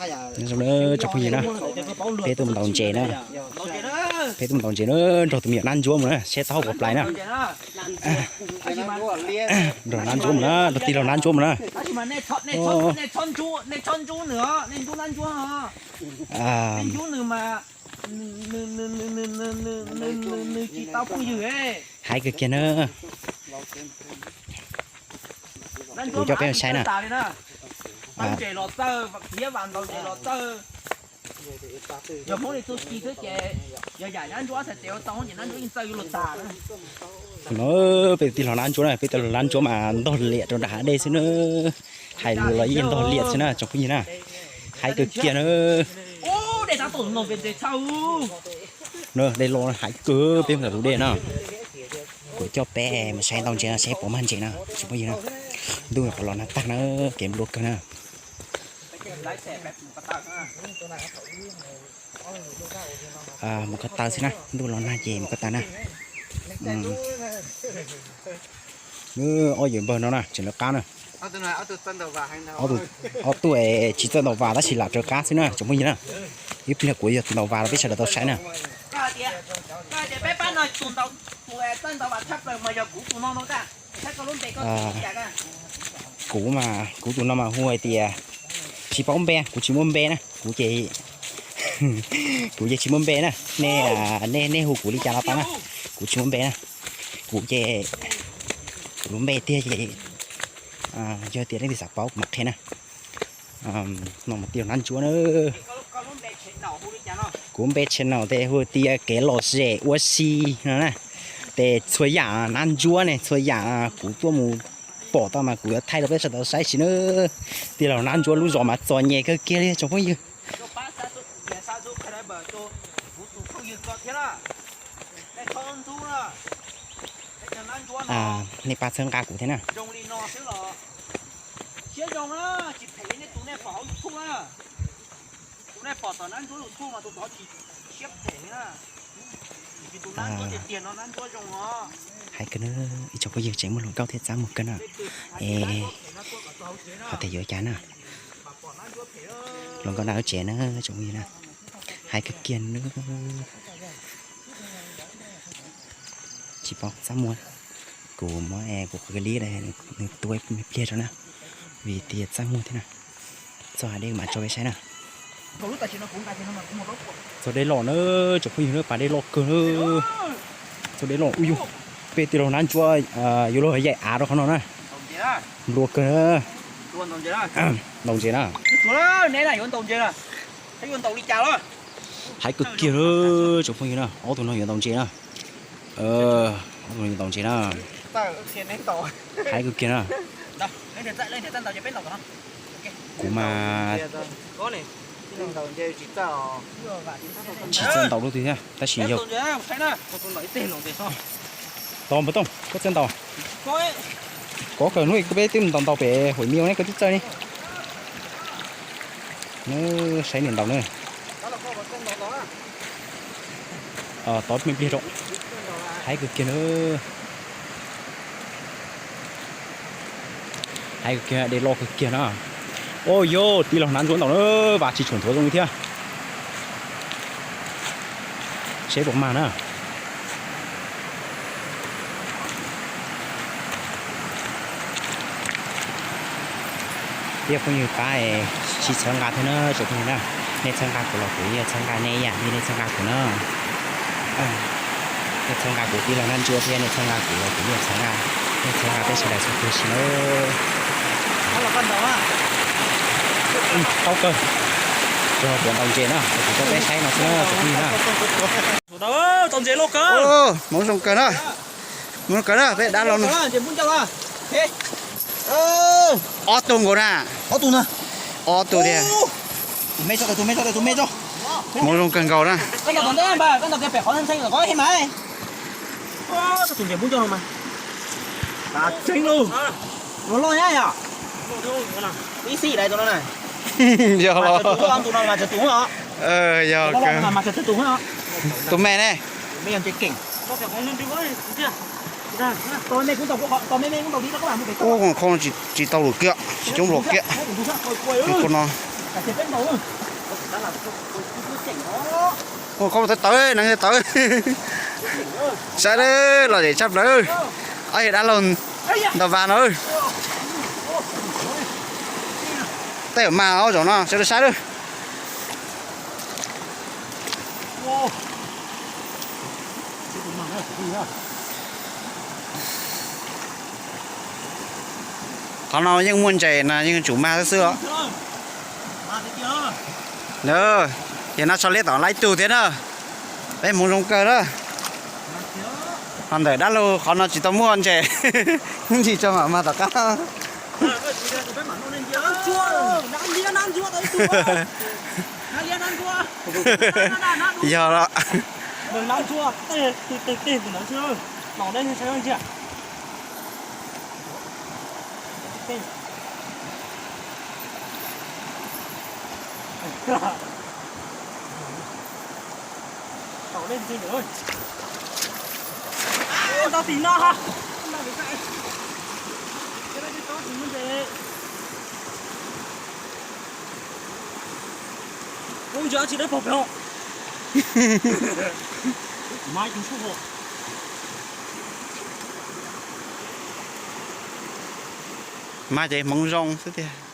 Nyob zoo na tsoom phooj ywg na, peb tuaj mus ntaus ntses na, peb tuaj mus ntaus ntses na, nrog tus me nyuam nab ntsuab mus na, seb tau hauj puas plais na. Nrog nab ntsuab mus na, nrog tij laug nab ntsuab mus na. Hais kawg kiag na. Kuv coj peb mus saib na. No peb tij laug nab ntsuab na, peb tij laug nab ntsuab mas ntog liam rau nram hav dej xwb na. Hais lus los yeej ntog liam xwb na tsoom phooj ywg na. Hais kawg kiag na. Dej los hais kawg, peb mus tom tus dej na. Kuv coj peb mus saib ntau ntses no, saib puas mag ntses na tsoom phooj ywg na. Ntuj qhov los nag tag na, kev nplua kawg na. Mus ko taw xwb na, ntuj los nag ces mus ko taw na. Ob yawg npawg no na tseem lawv qab na. Ob tug es tsis txawj ntaus vas tab sis lam raws qab xwb na tsoom phooj ywg na. Ib pliag kuv yog tus ntaus vas rau peb sawv daws tau saib na. Kuv mas, kuv tus no mas hu hais tias tsis paub npe, kuv tsis muaj npe na, kuv ces, kuv ces tsis muaj npe na. Nej, nej, nej hu kuv li cas los tau na, kuv tsis muaj npe na. Kuv ces, kuv lub npe tiag ces, yog tias leej twg xav paub kuv mam qhia na. No mas tij laug nab ntsuab na. Kuv npe channel tes hu tias kev lom zem ua si no na. Tes txhua yam nab ntsuab ne, txhua yam kuv tuaj mus pom tau mas kuv yuav thaij rau peb sawv daws saib sis na. Tij laug nab ntsuab lub zos mas txom nyem kawg kiag li tsoom phooj ywg. Nej pab txhawb nqa kuv thiab na. Hais kawg na, ib tsoom phooj ywg tseem muaj hluas nkauj thiab txaj muag kawg na. Es, qhov tias yuav cas na, hluas nkauj nrog wb tsev na tsoom phooj ywg na. Hais kawg kiag na. Tsis paub txaj muag, kuv muab kuv qhov kali nws tua ib pliag rau na, vim tias txaj muag thiab na. Txoj hav dej mam tso peb saib na. Txoj dej loj na, tsoom phooj ywg na, pas dej loj kawg na. Txoj dej loj, ub yug, peb tij laug nab ntsuab yuav luag yaim av rau qhov no na. Nplua kawg na. Ntaus ntses na. Hais kawg kiag na, tsoom phooj ywg na, ob tug no yuav ntaus ntses na. Ob tug no yuav ntaus ntses na. Hais kawg kiag na. Kuv mas tsis txawj ntaus lub twg thiab tab sis yog tod npawg tooj koj txawj ntaus. Kov kawg hnub peb twb ntaus ntaus pem huam miu ne koj twb txawj ne. Saib nws ntaus na. Tod me pliag rau. Hais kawg kiag na. Hais kawg kiag, dej loj kawg kiag na. Ua yog tij laug nab ntsuab ntaus na, vas tsis tshua nthuav zoo li thiab. Seb puas mag na. Peb phooj ywg pab es tsis txhawb nqa thiab na tsoom phooj ywg na. Nej txhawb nqa kuv los kuv yeej txhawb nqa nej ib yam li nej txhawb nqa kuv na. Nej txhawb nqa kuv tij laug nab ntsuab thiab nej txhawb nqa kuv los kuv yeej txhawb nqa, nej txhawb nqa peb sawv daws txhua tus si na. Tau kawg, kuv ntaus ntses na, kuv coj peb saib no xwb na tsoom phooj ywg na. Hmoov zoo kawg na, hmoov zoo kawg na, peb dab laug no. Ob tug nkaus na. Ob tug tiag. Hmoov zoo kawg nkaus na. Yog los. Yog kawg. Tus me ne? Ub, qhov tsis tau luam kiag, tsis coob luam kiag. Ub, qhov no. Ua koj tawv tawv, neeg tawv. Saib lawm, lom zem tshaj plaws. Ob yawg dab laug ntaus vas no. Tej zaum mag ob zaug no, sawv daws saib lawm. Qhov no yeej muaj ntses na, yeej tsum mag xwb xwb os. Yog no tso liab tom lawm ib tug thiab na. Peb hmoov zoo kawg na. Ho ntawm dab laug qhov no tsis tau muaj ntses, ntsis tso mam mag tom qab. Yog los. Mag ces hmoov zoo xwb tiag.